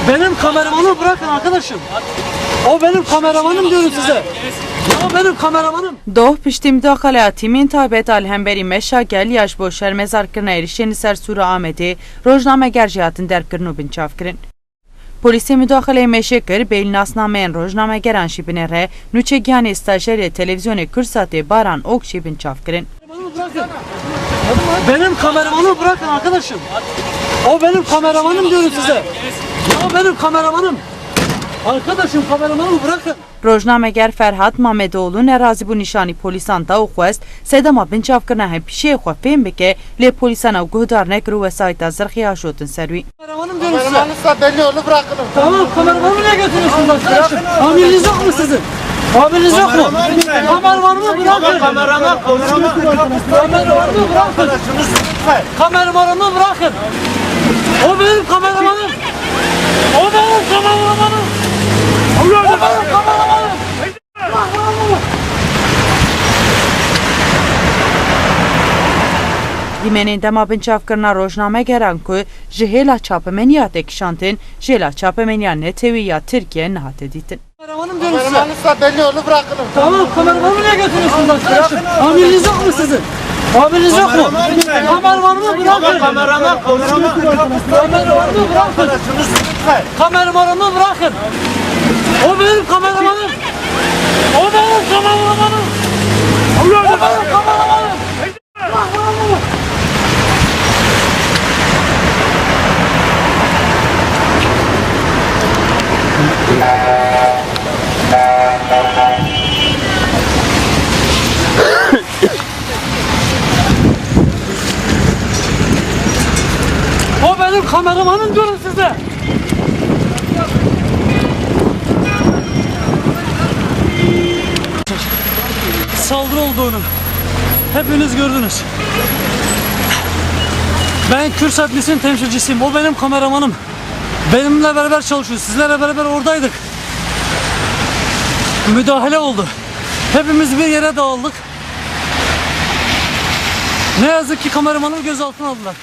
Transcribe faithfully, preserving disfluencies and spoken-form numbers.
Benim kameramanımı bırakın arkadaşım. O benim kameramanım diyorum size. Ya benim kameramanım. Doh piştî mudaxaleya tîmên taybet a li hemberî meşa gel ya ji bo şermezarkirina êrişên li ser Sûra Amedê rojnameger jî hatin derbkirin û binçavkirin. Polîsê mudaxaleyê meşê kir, bêyî nasnameyên rojnamegeran jî binêre, nûçegihanê stajyerê televîzyonê Kurdsatê Baran Ok jî binçavkirin. Benim kameramanımı bırakın arkadaşım. O benim kameramanım diyorum size. Ya benim kameramanım. Arkadaşım, kameramanımı bırakın. Rojnameger Ferhat Mamedoğlu nerazîbûn nîşanî polîsan da û xwest sedema binçavkirina hempîşeyê xwe fêm bike, lê polîsan ew guhdar nekir û wesayîta zirxî ajotin ser wî. Kameramanım diyorum size. Kameramanı da belli oldu, bırakın. Tamam, kameramanımı niye götürüyorsunuz arkadaşım? Amiriniz yok mu sizin? Amiriniz yok mu? Kameramanımı bırakın. Kameraman, kameraman. Kameramanımı bırakın. Kameramanımı bırakın. O benim kameramanım. O benim kameramanım. O benim kameramanım. Dîmenên dema binçavkirina rojnamegeran ku ji hêla çapemeniya têkişandin, ji hêla çapemeniya netewî ya Tirkîye nehate dîtin. Kameramanım diyorum size. Kameramanı da belli oldu, bırakın. Tamam, kameramanımı niye götürüyorsunuz arkadaşım? Amiriniz yok mu sizin? Amiriniz yok mu? Kameramanımı bırakın. Kameraman, kameraman. Kameramanımı bırakın. Kameramanımı bırakın. O benim kameramanım. O benim kameramanım. O benim kameramanım. O benim kameramanım diyorum size. Saldırı olduğunu hepiniz gördünüz. Ben Kürsat News temsilcisiyim. O benim kameramanım. Benimle beraber çalışıyor. Sizlerle beraber oradaydık. Müdahale oldu. Hepimiz bir yere dağıldık. Ne yazık ki kameramanımı gözaltına aldılar.